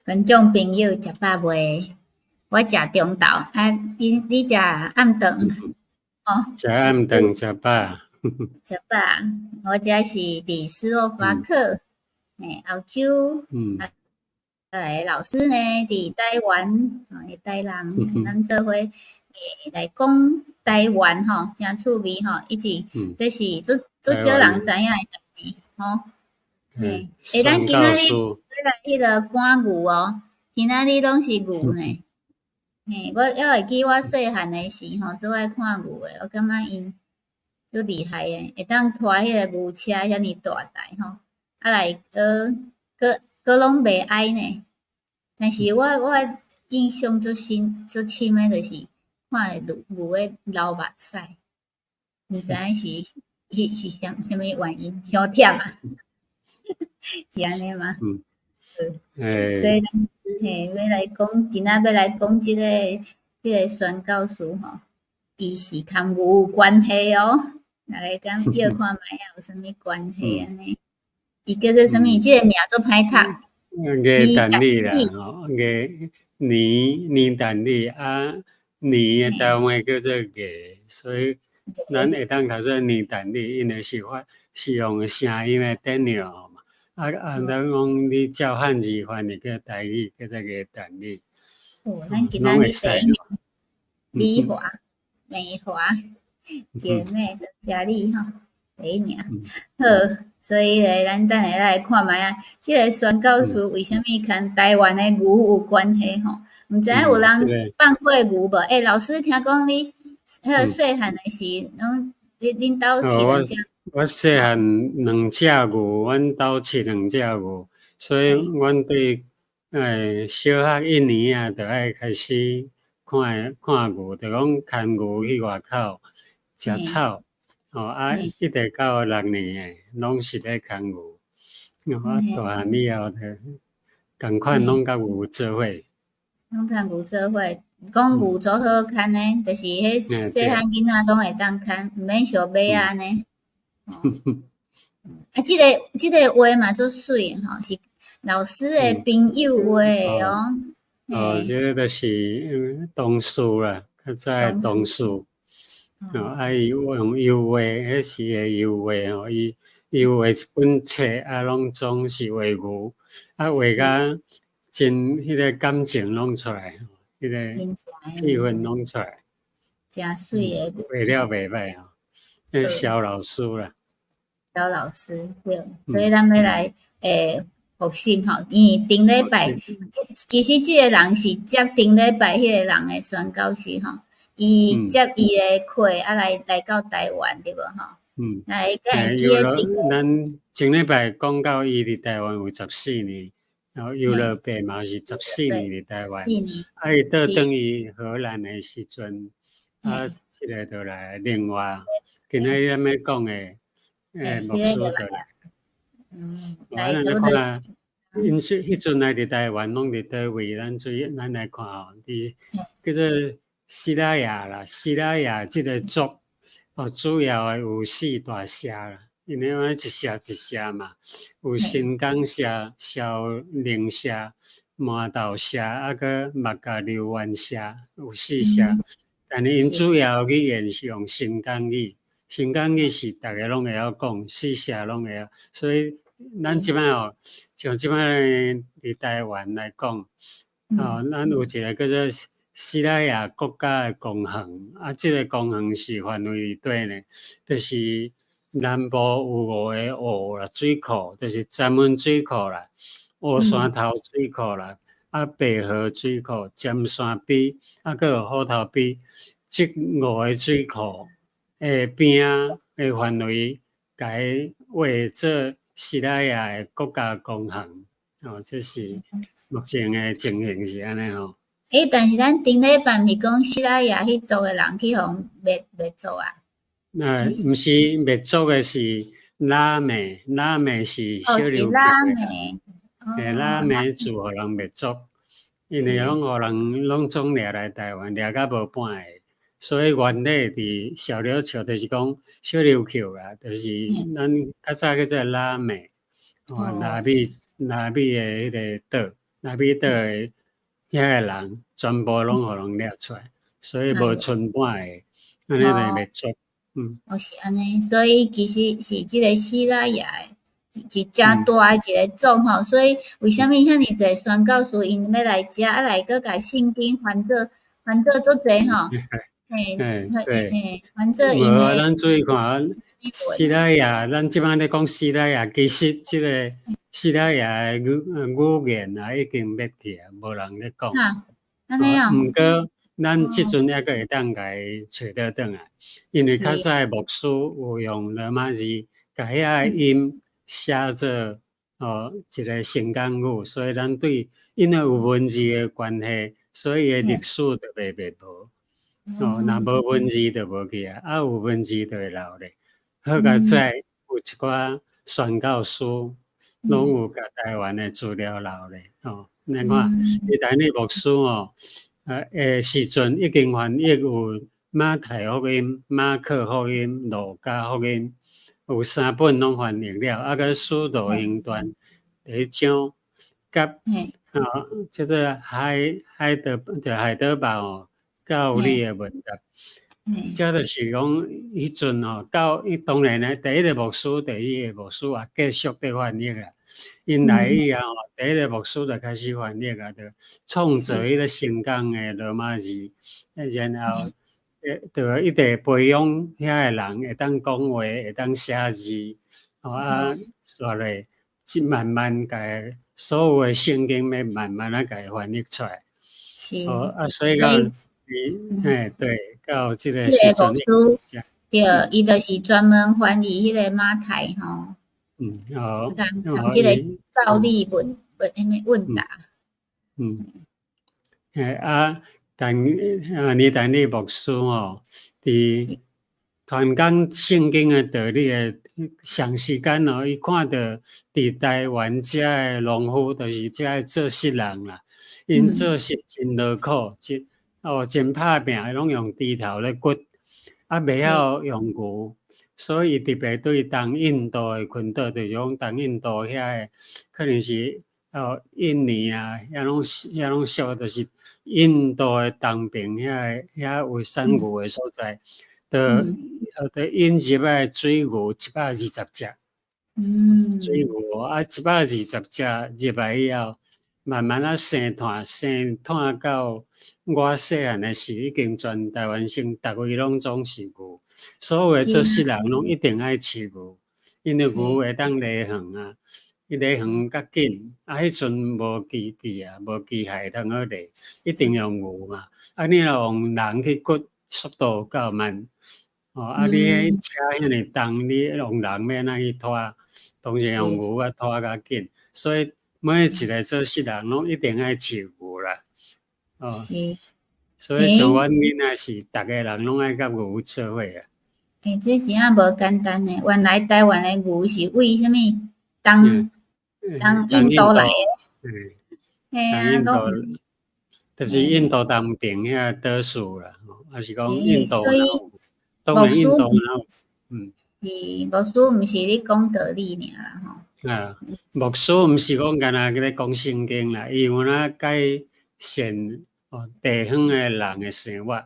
觀眾朋友食飽未？我食中晝，啊，你食暗頓？哦，食暗頓，食飽。食飽，我這是佇斯洛伐克，嘿，歐洲。啊，老師呢，佇台灣，吼，台南，咱做伙來講台灣吼，誠趣味吼，伊是這是足足少人知影的代誌，吼。嘿，欸，咱今仔日欲來彼个趕牛哦，今仔日攏是牛呢。嘿，我猶會記我細漢的時吼，足愛看牛的，我感覺𪜶足厲害的，會當拖彼个牛車遐爾大台吼，啊來閣閣閣攏袂矮呢。但是我印象足深足深的，就是看牛牛咧流目屎，毋知影是彼是啥啥物原因，傷忝啊？是按呢嗎？嗯。所以咱嘿欲來講，今仔欲來講這個宣教師吼，伊是佮牛有關係哦。大家敢臆看覓仔有啥物關係按呢？伊叫做啥物？這個名足歹讀。倪旦理啦，吼，倪倪倪旦理啊，倪的台灣話叫做藝，所以咱會當讀做倪旦理，因為是發是用聲音的 Daniel 嘛。啊啊，咱講你照漢字翻譯叫台語，叫做倪旦理。哦，咱今仔日第一名，美華，美華姐妹，多謝你吼，第一名。好，所以咧，咱等下來看覓仔，這個宣教師為啥物佮台灣的牛有關係吼？毋知影有人放過牛無？欸，老師聽講你彼個細漢的時，攏你恁兜飼兩隻？我細漢兩隻牛，阮兜飼兩隻牛，所以阮對小學一年仔就愛開始看看牛，就講牽牛去外口食草，吼啊，一直到六年的，攏是咧牽牛。我大漢以後就仝款攏佮牛做伙。攏佮牛做伙，講牛足好牽的，就是彼細漢囡仔攏會當牽，毋免像馬仔按呢。啊，這個畫嘛足媠吼，是老師的朋友畫的哦。哦，這個就是同事啦，較早的同事。哦，啊，伊用油畫，彼時的油畫吼，伊畫一本冊，啊，攏總是畫牛，啊，畫甲真彼個感情攏出來，彼個氣氛攏出來。誠媠的。畫了袂䆀吼，彼蕭老師啦。蕭老師對，所以咱欲來復習吼，因為頂禮拜，其實這個人是接頂禮拜彼個人的宣教師吼，伊接伊的課啊來到台灣對無吼？嗯。來敢會記得頂？咱前禮拜講到伊佇台灣有十四年，然後尤樂伯嘛是十四年佇台灣，啊伊倒轉去荷蘭的時陣，啊，這個就來另外，今仔日咱欲講的，牧師就來。來咱來看下，𪜶說彼陣來佇台灣攏佇佗位？咱注意，咱來看吼，佇叫做西拉雅啦，西拉雅這個族哦，主要的有四大社啦，因為阮一社一社嘛，有新港社、蕭寧社、饅頭社，啊閣目甲流灣社，有四社。但是𪜶主要語言是用新港語，新港語是逐个攏會曉講，四社攏會曉，所以咱這擺吼，像這擺佇台灣來講，哦，咱有一個叫做西拉雅國家的公園，啊，這個公園是範圍佇佗呢？就是南部有五個湖啦，水庫，就是顫門水庫啦、烏山頭水庫啦、啊白河水庫、尖山埤，啊閣有虎頭埤，這五個水庫的邊仔的範圍，共伊劃做西拉雅的國家公園，哦，這是目前的情形是按呢吼。欸，但是咱頂禮拜毋是講西拉雅彼族的人去予滅滅族啊？毋是滅族的是拉美，拉美是小琉球的。欸，拉美族予人滅族，因為攏予人攏總掠來台灣，掠甲無半個，所以原底佇小琉球，就是講小琉球啦，就是咱較早叫做拉美，哦，拉美拉美的彼個島。拉比島的遐个人全部攏予人掠出來，所以無賰半个，按呢就滅族。嗯。哦，是按呢，所以其實是這个西拉雅的一誠大的一个族吼，所以為啥物遐爾濟宣教士𪜶欲來遮，啊來閣共聖經翻做足濟吼？嘿，對，翻做𪜶的。無，咱注意看，西拉雅，咱這擺咧講西拉雅，其實這个西拉雅的語言啊，已經滅去啊，無人咧講。哈，按呢哦。毋過，咱這陣猶閣會當共伊揣倒轉來，因為較早的牧師有用羅馬字，共遐个音寫做哦一个成功語，所以咱對，因為有文字的關係，所以伊的歷史就袂滅無。哦，若無文字就無去啊，啊有文字就會留咧。好佳哉，有一寡宣教師攏有共台灣的資料留咧。哦，你看，伊台語牧師哦，的時陣已經翻譯有馬太福音、馬可福音、路加福音，有三本攏翻譯了，啊，閣使徒行傳第一章，佮哦，叫做海德堡哦。教理的問答，這就是講彼陣吼，到伊當然咧，第一个牧師、第二个牧師也繼續佇翻譯啦。𪜶來以後，第一个牧師就開始翻譯啊，就創造彼個成功的羅馬字，然後，就一直培養遐个人會當講話，會當寫字，吼啊，煞落去慢慢共所有的聖經欲慢慢仔共伊翻譯出來。哦啊，所以講。嘿，對，到這個時陣，這个牧師，對，伊就是專門翻譯彼个馬太吼。哦。含這个教理問啥物問答。嘿啊，但啊，倪大理牧師吼，佇傳講聖經的道理的長時間哦，伊看著佇台灣遮的農夫，就是遮的做穡人啦，𪜶做穡真勞苦，真哦真拍拚，攏用鋤頭咧掘，啊袂曉用牛，所以特別對東印度的群島，就是講東印度遐个可能是哦印尼啊，遐攏屬，就是印度的東邊遐个遐有產牛的所在，就引入來水牛120隻。水牛啊，120隻入來以後，慢慢仔生湠，生湠到我細漢的時，已經全台灣省逐位攏總是牛，所有的做穡人攏一定愛飼牛，因為牛會當犁園啊，伊犁園較緊，啊，彼陣無機器啊，無機械通好犁，一定用牛嘛。啊，你若用人去掘，速度夠慢。哦，啊，你彼車遐爾重，你用人欲按怎去拖？當然用牛仔拖較緊，所以每一個做穡人攏一定愛飼牛啦。哦，所以像阮囡仔是，逐个人攏愛佮牛做伙啊。欸，這真正無簡單呢。原來台灣的牛是為啥物？東印度來的。嗯，東印度，就是印度東邊遐島嶼啦，還是講印度？牧師，是牧師，毋是咧講道理爾啦吼。啊，牧師毋是講干焦咧講聖經啦，伊有影改善哦地方的人的生活，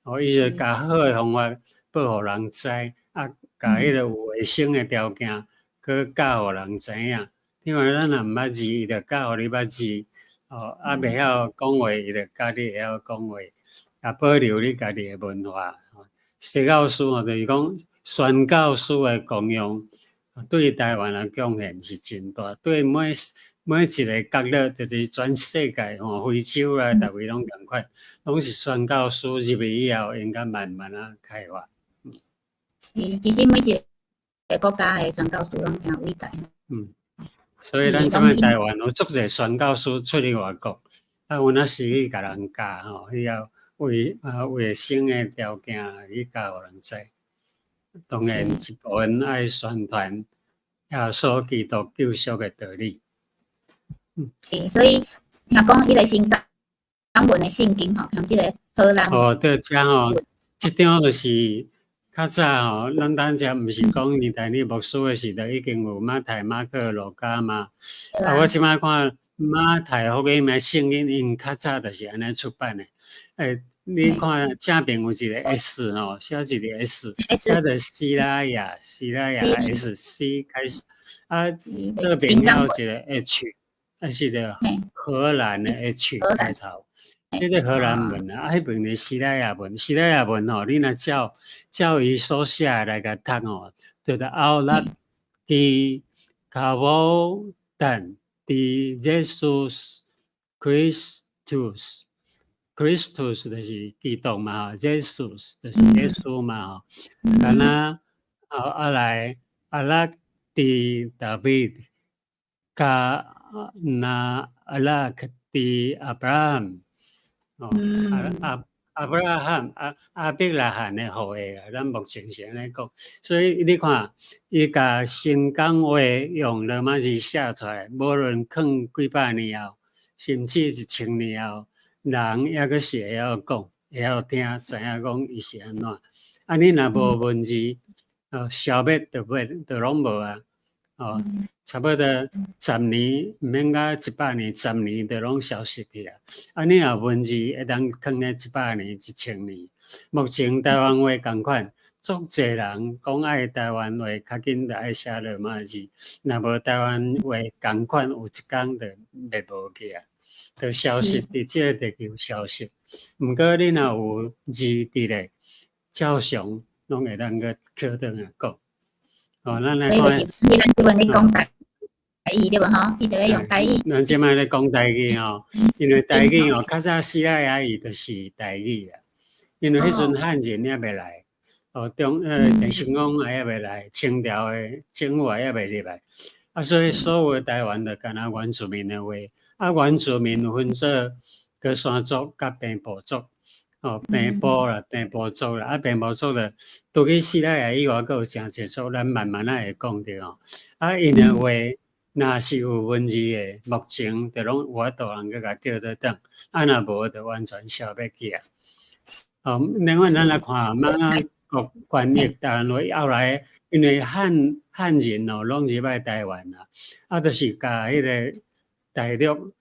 哦，伊就共好的方法報予人知，啊，共彼个有衛生的條件，閣教予人知影。因為咱若毋捌字，伊就教予你捌字，哦，啊，袂曉講話，伊就教你會曉講話，啊，保留你家己的文化。宣教師吼，就是講宣教師的功用，對台灣的貢獻是真大。對每一个角落，就是全世界吼，非洲啦，逐位攏仝款，攏是宣教師入去以後，應該慢慢仔開發。是，其實每一个國家的宣教師攏誠偉大。嗯，所以咱這擺台灣有足濟宣教師出去外國，啊，有那時去共人教吼，以後衛生的條件去教予人知。當然一部分愛宣傳耶穌基督救贖的道理。是，所以聽講彼个新港文的聖經吼，含這个荷蘭。哦，對，這吼，這張就是較早吼，咱等遮毋是講尼大利牧師的時代已經有馬太、馬可、路加嘛。啊，我這擺看馬太福音的聖經𪜶較早就是按呢出版的。欸，你看正邊有一個 S 吼，寫一個 S，寫做西拉雅，西拉雅 S C 開始，啊，這邊還有一個 H，啊是個荷蘭的 H 開頭，這個荷蘭文啊，啊彼邊是西拉雅文，西拉雅文吼，你若照照伊所寫的來共讀吼，就是 Aulad di kawodan di Jesus Christus。Christus 就是基督嘛，吼，Jesus 就是耶穌嘛，吼。敢若啊來 Anak di David kana anak di Abraham，哦，阿阿伯拉罕阿阿伯拉罕的後裔啊，咱目前是按呢講。所以你看，伊共新港話用羅馬字寫出來，無論囥幾百年後，甚至1000年後，人猶閣是會曉講，會曉聽，知影講伊是按怎。啊，你若無文字，哦，消滅就滅，就攏無啊。哦，差不多十年，毋免甲100年，十年就攏消失去啊。啊，你若文字會當囥咧一百年、1000年。目前台灣話仝款，足濟人講愛台灣話，較緊就愛寫羅馬字。若無台灣話仝款，有一工就滅無去啊，就消失佇這個地球消失。毋過你若有字佇咧，照常攏會當閣抾轉來講。哦，咱來看。所以就是，咱這陣咧講台語對無吼？伊就咧用台語。咱這擺咧講台語吼，因為台語吼，較早西拉雅語就是台語啦。因為彼陣漢人猶未來，哦，中鄭成功也猶未來，清朝的政府也猶未入來，啊，所以所有的台灣就敢若原住民的話，啊，原住民分做高山族佮平埔族，哦，平埔啦，平埔族啦，啊，平埔族就除去西拉雅以外，閣有誠濟族，咱慢慢仔會講著吼。啊，𪜶的話若是有文字的，目前就攏有法度人閣共叫做轉，啊，若無就完全消滅去啊。哦，另外咱來看瑪雅國翻譯台灣話，後來因為漢漢人哦攏入來台灣啦，啊，就是共彼個大陸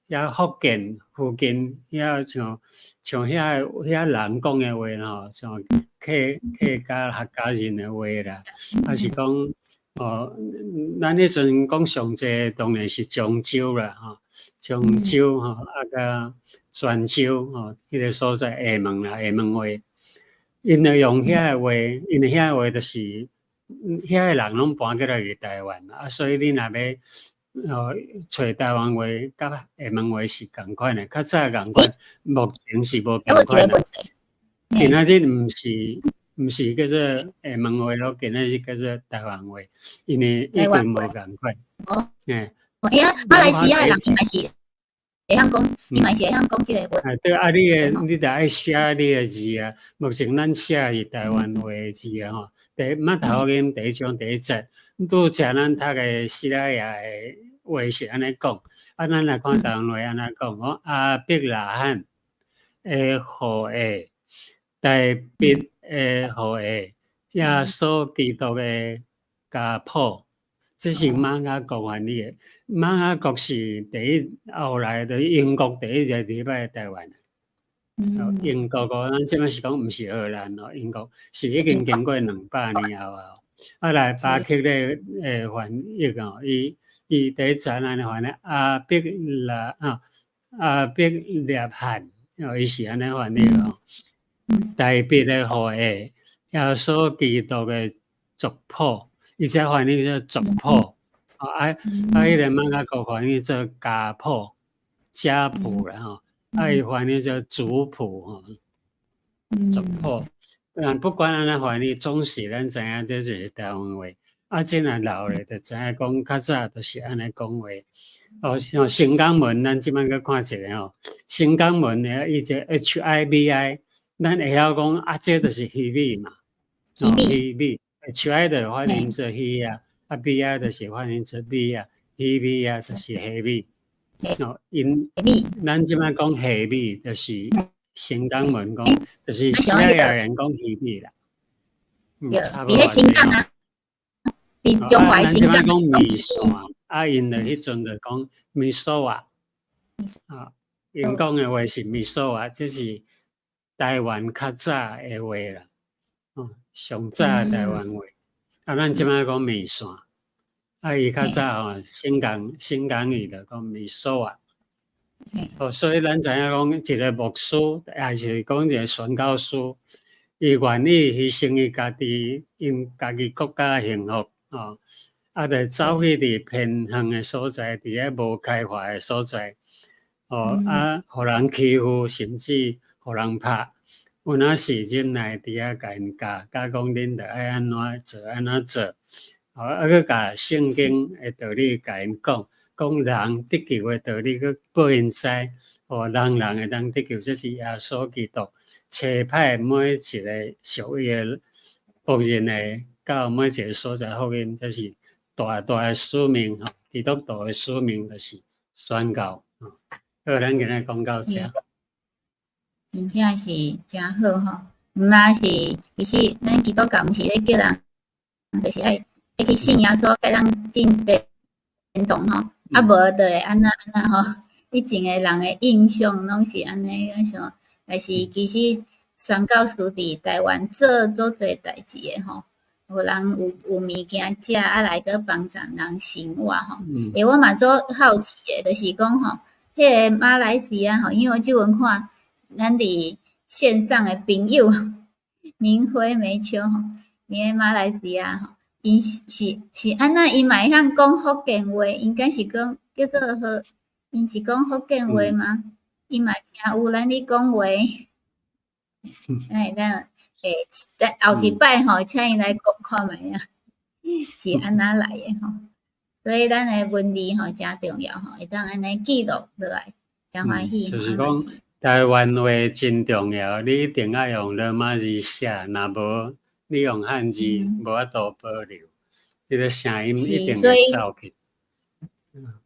遐福建附近遐像像遐遐人講的話吼，像客客家客家人的話啦，還是講哦，咱彼陣講上濟當然是漳州啦，吼，漳州吼，啊佮泉州吼，彼個所在廈門啦，廈門話，𪜶就用遐个話，因為遐個話就是遐個人攏搬過來佇台灣，啊，所以你若欲哦揣台灣話佮廈門話是仝款的，較早仝款，目前是無仝款啦。今仔日毋是叫做廈門話咯，今仔日叫做台灣話，因為已經無仝款。哦，欸，馬來西亞的人伊嘛是會曉講，伊嘛是會曉講這個話。啊，對啊，你的你著愛寫你的字啊。目前咱寫是台灣話的字啊，吼。第馬太福音第一章第一節，拄才咱讀的西拉雅的話是按呢講，啊，咱來看台灣話按怎講？講亞伯拉罕的後裔，大衛的後裔，耶穌基督的家譜，這是瑪雅國翻譯的。瑪雅國是第一，後來就是英國第一個入來台灣。英國哦，咱這擺是講毋是荷蘭哦，英國是已經經過200年後啊。啊來巴克咧翻譯哦，伊伊第一節按呢翻的亞伯拉啊亞伯列罕哦，伊是按呢翻譯哦。大衛的後裔，耶穌基督的族譜，伊這翻譯做族譜，啊啊，彼個瑪雅國翻譯做家譜、家譜啦吼，啊伊翻譯做族譜吼，族譜。但不管按怎翻譯，總是咱知影這就是台灣話。啊，這若老咧，就知影講較早就是按呢講話。哦，像新港文，咱這擺閣看一下吼，新港文的伊這 HIVI，咱會曉講啊，這就是魚米嘛。魚米，HI 就發音做魚啊，啊 VI 就是發音做米啊，魚米啊就是蝦米。哦，𪜶咱這擺講蝦米，就是新港文講，就是西拉雅人講魚米啦。對，佇咧新港啊，佇中華新港。咱這擺講麵線，啊，𪜶就彼陣就講麵索仔。啊，𪜶講的話是ミソ啊，這是台灣較早的話啦，哦，上早的台灣話。啊，咱這擺講麵線，啊，伊較早吼，新港語就講ミソ啊。哦，所以咱知影講一個牧師，抑是講一個宣教師，伊願意犧牲伊家己，𪜶家己國家幸福，哦，啊，就走去佇偏遠的所在，佇遐無開發的所在，哦，啊，予人欺負，甚至予人拍，有若是忍耐佇遐共𪜶教，教講恁著愛按怎做，按怎做，哦，啊，閣共聖經的道理共𪜶講。講人得救的道理，閣報𪜶知，哦，人人會當得救，這是耶穌基督差派每一個屬伊的僕人的，到每一個所在福音，這是大大的使命吼。基督徒的使命就是宣教。好，咱今日講到這。真正是誠好吼，毋但是其實咱基督教毋是咧叫人，就是愛愛去信耶穌，才通進天堂吼。啊，無就會按怎按怎吼？以前的人的印象攏是按呢按想，但是其實宣教師佇台灣做足濟代誌的吼，予人有物件食，啊來閣幫助人生活吼。欸，我嘛足好奇的，就是講吼，彼个馬來西亞吼，因為我這陣看咱佇線上的朋友明輝梅秋吼，佇个馬來西亞吼。𪜶是按怎？𪜶嘛會曉講福建話，應該是講叫做好，𪜶是講福建話嗎？𪜶嘛聽有咱咧講話。哎，咱欸，後一擺吼，請𪜶來講看覓啊，是按怎來的吼？所以咱的文字吼誠重要吼，會當按呢記錄落來，誠歡喜。就是講台灣話真重要，你一定愛用羅馬字寫，若無你用漢字無法度保留，彼個聲音一定會走去。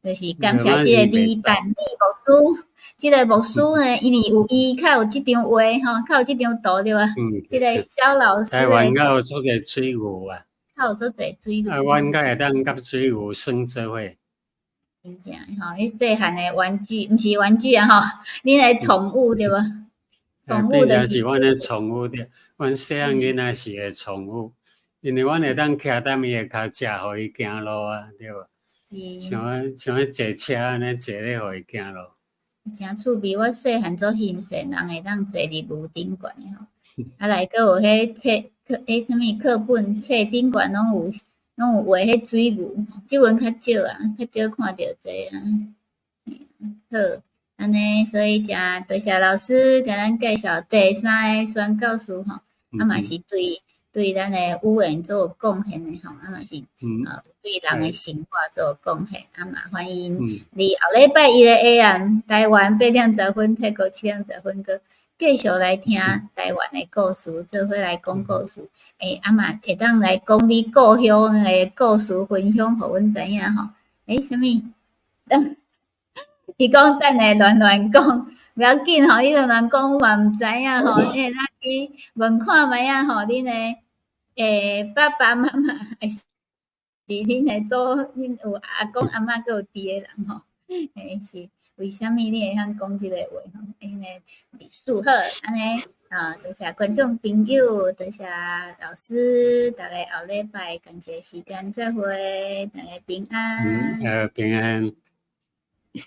就是感謝這個李旦李牧師，這個牧師呢，因為有伊較有這張畫吼，較有這張圖對吧？這個蕭老師。台灣較有足濟水牛啊，較有足濟水牛。啊，阮較會當佮水牛耍做伙。真正吼，彼細漢的玩具，毋是玩具啊吼，恁的寵物對無？寵物就是阮的寵物對，阮細漢囡仔時的寵物，因為阮會當徛踮伊的跤踭，予伊行路啊，對無？像彼坐車按呢坐咧，予伊行路。誠趣味，我細漢足欣羨人會當坐佇牛頂懸的吼，啊來閣有彼冊課，彼啥物課本冊頂懸攏有畫彼水牛，這陣較少啊，較少看著這啊。好，按呢，所以誠多謝老師共咱介紹第三个宣教師吼，啊嘛是對咱的語言做有貢獻的吼，啊嘛是對人的生活做有貢獻，啊嘛歡迎你後禮拜一的 AM 台灣8點10分，泰國7點10分，閣繼續來聽台灣的故事，做伙來講故事。欸，啊嘛會當來講你故鄉的故事分享，予阮知影吼。欸，啥物？伊講等下亂亂講，無要緊吼，你亂亂講，我嘛毋知影吼。你會當去問看覓仔吼，恁的欸爸爸媽媽，還是恁的祖，恁有阿公阿嬤閣有佇的人吼？欸，是為啥物你會曉講這個話吼？𪜶的歷史好，按呢啊，多謝觀眾朋友，多謝老師，逐家後禮拜仝一个時間再會，逐家平安。嗯，平安。